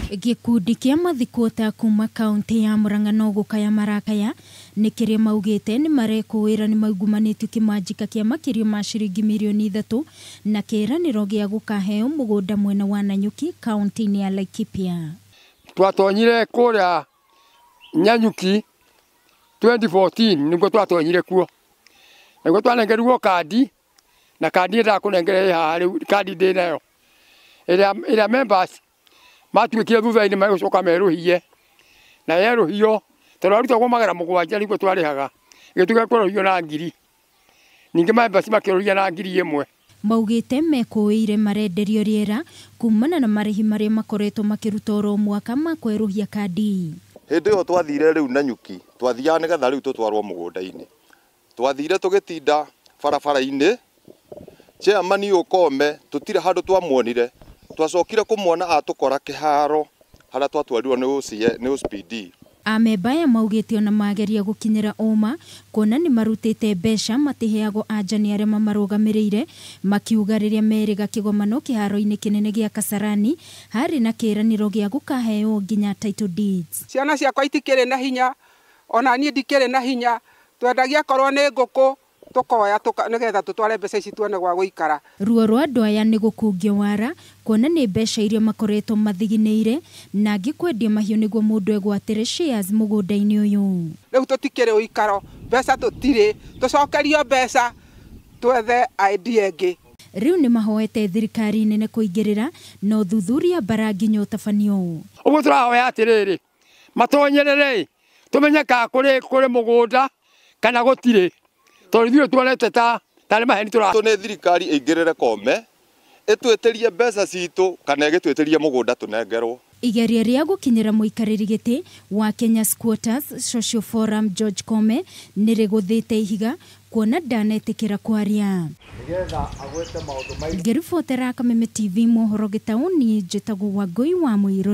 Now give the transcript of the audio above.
Gĩkundi kĩa mathikũta kuma kaunti ya Murang'a no gũkaya marakaya nĩ kĩrĩa maugĩte nĩ marekũĩra nĩ maungumanĩtio kĩmanjĩka kĩa makĩria ma ciringi mirioni 3 na kĩĩranĩro gĩa gũkaheo mũgũnda mwena wa Nanyuki kaunti-inĩ ya Laikipia. Twatonyire kũrĩa Nanyuki 2014 nĩguo twatonyire kuo, nĩguo twanengerirwo kandi na kandi ndakũnengere haha rĩu kandi ndĩ nayo ĩrĩa members matuĩkire thutha-inĩ magĩcoka merũhie na yerũhio tondũ arutagwo magana 7 nĩguo twarĩhaga gĩtuĩka kwerũhio na 1000 ningĩ members makĩrũhia na 1000. Maugĩte mekũĩire marenderio rĩera kumana na marĩhi marĩa makoretwo makĩruta oro mwaka ma kwerũhia kandi. Hĩndĩ ĩyo twathire rĩu Nanyuki twathiaga nĩgetha rĩu tũtwarwo mũgũnda-inĩ, twathire tũgĩtinda barabara-inĩ, chairman Ũkome tũtirĩ handũ twamuonire, twacokire kũmuona atũkora kĩharo harĩa twatwarirwo nĩ OCPD. Amemba aya maugĩte ona mageria gũkinyĩra ũma kuona nĩ marutĩte mbeca matiheagwo anja nĩ arĩa mamarũgamĩrĩire, makiuga rĩrĩa merĩga kĩgomano kĩharo-inĩ kĩnene gĩa Kasarani harĩ na kĩĩranĩro gĩa gũkaheo nginya title deeds. Ciana ciakwa itikĩrĩ na hinya, ona niĩ ndikĩrĩ na hinya, twendagia korwo nĩ ngũkũ tukoya nĩgetha tutware mbeca ici tuone gwa gũikara. Ruo rwa andũ aya nĩ gũkungio wara kuona nĩ mbeca iria makoretwo mathiginĩire na angĩ kwendia mahiũ nĩguo mũndũ egwatĩre shares mũgũnda-inĩ ũyũ. Rĩu tũtikĩrĩ ũikaro, mbeca tũtirĩ, tũcokerio mbeca twethe ID ĩngĩ. Rĩu nĩ mahoete thirikari nene kũingĩrĩra na ũthuthuria mbara nginya ũtabanio. Ũguo tũrahoya atĩrĩrĩ, matonyerere tũmenye kana kũrĩ mũgũnda kana gũtirĩ, tondũ ithuĩ tuonete ta tarĩ maheni tũra. Nĩ thirikari ĩingĩrĩre Kome ĩtwĩtĩrie mbeca citũ kana ĩgĩtwĩtĩrie mũgũnda tũnengerwo. Igeria rĩa gũkinyĩra mũikarĩri gĩtĩ wa Kenya Squatters Social Forum George Kome nĩ rĩgũthĩte ihiga kuona ndanetĩkĩra kwaria. Ngĩribotera Kameme TV mohoro gĩtaũni, njĩtagwo Wangũi wa Mũirũ.